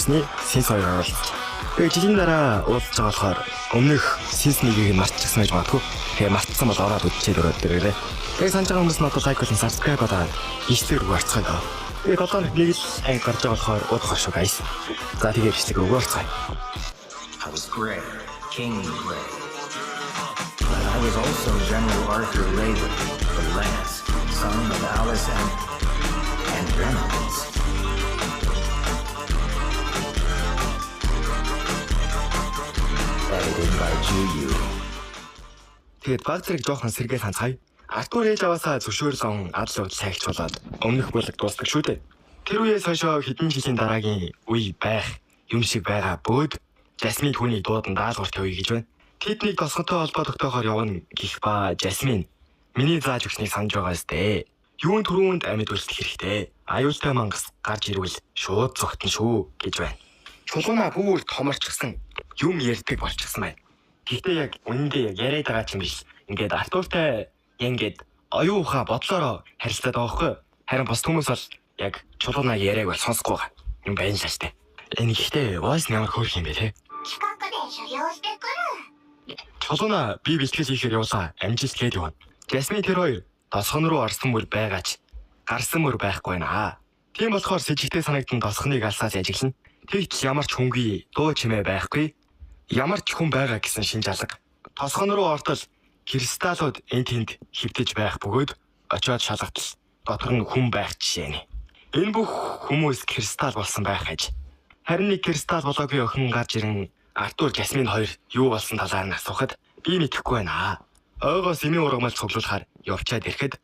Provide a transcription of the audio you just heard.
өнгөрсний season 2 оруулсан. Тэгээ жилийн дараа уулзж байгаа болохоор өмнөх season 1-ийг нь мартчихсан байж магадгүй. Тэгээ мартсан бол ороод үзчихээд өрөөд дээрээ. Тэгээ санаж байгаа хүмүүс нь одоо like болон subscribe болоод бичлэг рүү орцгоё доо. Тэгээ 7 хоног нэг л анги гарч байгаа болохоор удах шүү guys. За тэгээ бичлэг рүү орцгоё. I was Grey, King Grey. But I was also General Arthur Raven, the Lance, son of Alice and Reynolds. Edited by Juyu. Тэгээд баг зэрэг жоохон сэргээл ханцгаая. Артур ээж аваасаа зөвшөөрлөн адал явдал сайхч болоод өмнөх бүлэг дуустдаг шүү дээ. Тэр үеэс хойшоо хэдэн жилийн дараагийн үе байх юм шиг байгаа бөөд Жасмин түүнийг дуудан даалгавар тавья гэж байна. Тэднийг тосгонтой холбоо тогтоохоор явна гих ба Жасмин миний зааж өгснийг санаж байгаа сте. Юун түрүүнд амьд үлдэх хэрэгтэй. Аюултай мангас гарч ирвэл шууд зогтно шүү гэж байна. Чулууна бүр томорчсон юм ярьдаг болчихсон байна. Гэхдээ яг үнэндээ яг яриад байгаа ч юм биш. Ингээд Артуртай ингээд оюун ухаан бодлороо харилцаад байгаа байхгүй юу? Харин бус хүмүүс бол яг чулуунаа яриаг бол сонсохгүй байгаа юм байна л штэ. Энэ гэхдээ voice нь ямар хөөрх юм бэ те? 近くで修行してくる。 Чулууна би бэлтгэл хийхээр явуулаа. Амжилт гээд явна. Жасмин тэр хоёр тосгон руу орсон мөр байгаач гарсан мөр байхгүй байна. Тийм болохоор сэжигтэй санагдан тосгоныг алсаас ажиглана. Тэгтэл ямар ч хүнгүй дуу чимээ байхгүй. Ямар ч хүн байгаа гэсэн шинж алга. Тосгон руу ортол кристаллууд эн тэнд хөвтөж байх бөгөөд очиод шалгатал дотор нь хүн байх жишээ нь. Энэ бүх хүмүүс кристалл болсон байх аж. Харин нэг кристалл болоогүй охин гарч ирэн Артур Жасмин хоёр юу болсон талаар нь асуухад би мэдэхгүй байна. Ойгоос эмийн ургамал цуглуулахаар явчаад ирэхэд